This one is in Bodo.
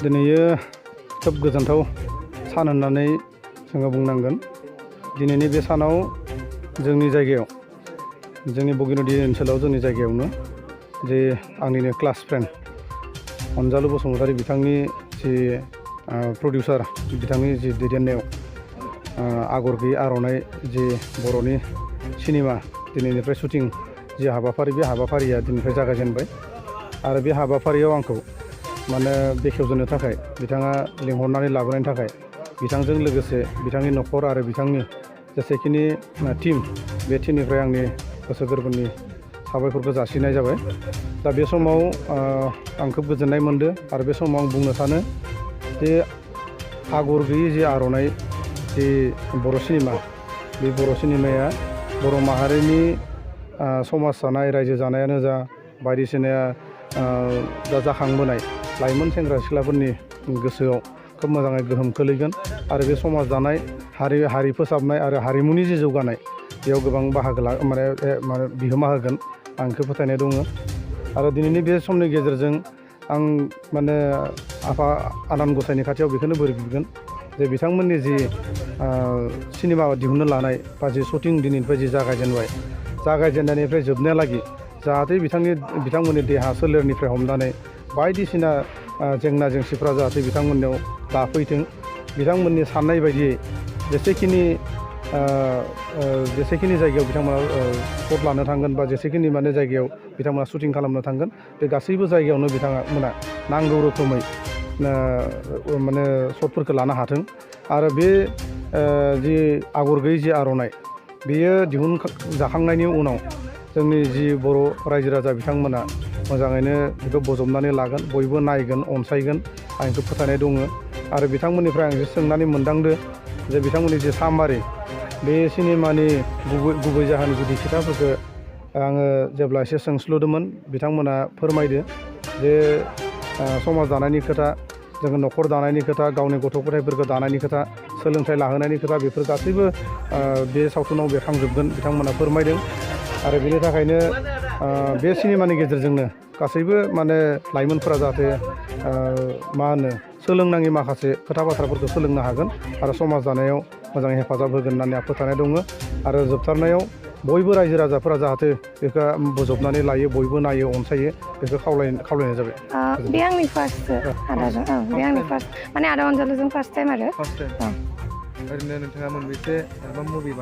दिनैयो खोब गोजोनथाव सान होननानै जोङो बुंनांगोन। दिनैनि बे सानाव जोंनि जायगायाव जोंनि बगिनदि ओनसोलाव जोंनि जायगायावनो जे आंनिनो क्लास फ्रेन्ड अनजालु बसुमतारी बिथांनि जि प्रडिउसार बिथांनि जि दैदेननायाव आगर गैयै आर'नाइ जि बर'नि सिनेमा दिनैनिफ्राय शुटिं जि हाबाफारि बे हाबाफारिया दिनैनिफ्राय जागायजेनबाय आरो बे हाबाफारियाव आंखौ माने बेखेवजेननो थाखाय बिथाङा लिंहरनानै लाबोनायनि थाखाय बिथांजों लोगोसे बिथांनि न'खर आरो बिथांनि जेसेखिनि टीम बे टीमनिफ्राय आंनि गोसो गोरबोनि साबायखरखौ जासिनाय जाबाय। दा बे समाव आं खोब गोजोननाय मोनदों आरो बे समाव आं बुंनो सानो जे आगर गैयै जि आर'नाइ जि बर' सिनेमा बे बर' सिनेमाया बर' माहारिनि समाज जानाय रायजो जानायानो जा बायदिसिना दा जाखांबोनाय लाइमोन सेंग्रा सिख्लाफोरनि गोसोआव खोब मोजाङै गोहोम खोलैगोन आरो बे समाज दानाय हारि फोसाबनाय आरो हारिमुनि जि जौगानाय बेयाव गोबां बाहागो माने बिहोमा होगोन आं बेखौ फोथायनाय दङ। आरो दिनैनि बे समनि गेजेरजों आं माने आफा आनान गसाइनि खाथियाव बेखौनो बोर बिगोन जे बिथांमोननि जि सिनेमा दिहुननो लानाय बा जि शुटिं दिनैनिफ्राय जि जागायजेननायनिफ्राय जोबनायालागि जाहाथे बिथांमोननि देहा सोलेरनिफ्राय हमनानै बायदिसिना जेंना जेंसिफ्रा जाहाथे बिथांमोननियाव दाफैथों, बिथांमोननि साननाय बायदियै जेसेखिनि जायगायाव बिथांमोना शट लानो थांगोन बा जेसेखिनि माने जायगायाव बिथांमोना शुटिं खालामनो थांगोन बे गासैबो जायगायावनो बिथांमोना नांगौ रोखोमै माने शटफोरखौ लानो हाथों आरो बे जि आगर गैयै जि आर'नाइ बेयो जाखांनायनि उनाव जोंनि जि बर' रायजो राजा बिथांमोना मोजाङैनो बेखौ बजबनानै लागोन, बयबो नायगोन, अनसायगोन आं बेखौ फोथायनाय दङ। आरो बिथांमोननिफ्राय आं जे सोंनानै मोनदांदो जे बिथांमोननि जे सामबारि बे सिनेमानि गुबै जाहोन गुदि खोथाफोरखौ आङो जेब्ला एसे सोंस्लुदोंमोन बिथांमोना फोरमायदो जे समाज दानायनि खोथा, जोङो न'खर दानायनि खोथा, गावनि गथ' गथायफोरखौ दानायनि खोथा, सोलोंथाइ लाहोनायनि खोथा बेफोर गासैबो बे सावथुनाव बेरखांजोबगोन बिथांमोना फोरमायदों। आरो बेनि थाखायनो बे सिनेमानि गेजेरजोंनो गासैबो माने लाइमोनफोरा जाहाथे सोलोंनाङि माखासे खोथा बाथ्राफोरखौ सोलोंनो हागोन आरो समाज दानायाव मोजाङै हेफाजाब होगोन होननानै आं फोथायनाय दङ। आरो जोबथारनायाव बयबो रायजो राजाफोरा जाहाथे बेखौ बजबनानै लायो, बयबो नायो, अनसायो बेखौ खावलायनाय जाबाय। बे आंनि फार्स्ट आदाजों बे आंनि फार्स्ट माने आदा अनजालुजों फार्स्ट टाइम आरो। ओरैनो नोंथाङा मोनबेसे मुभि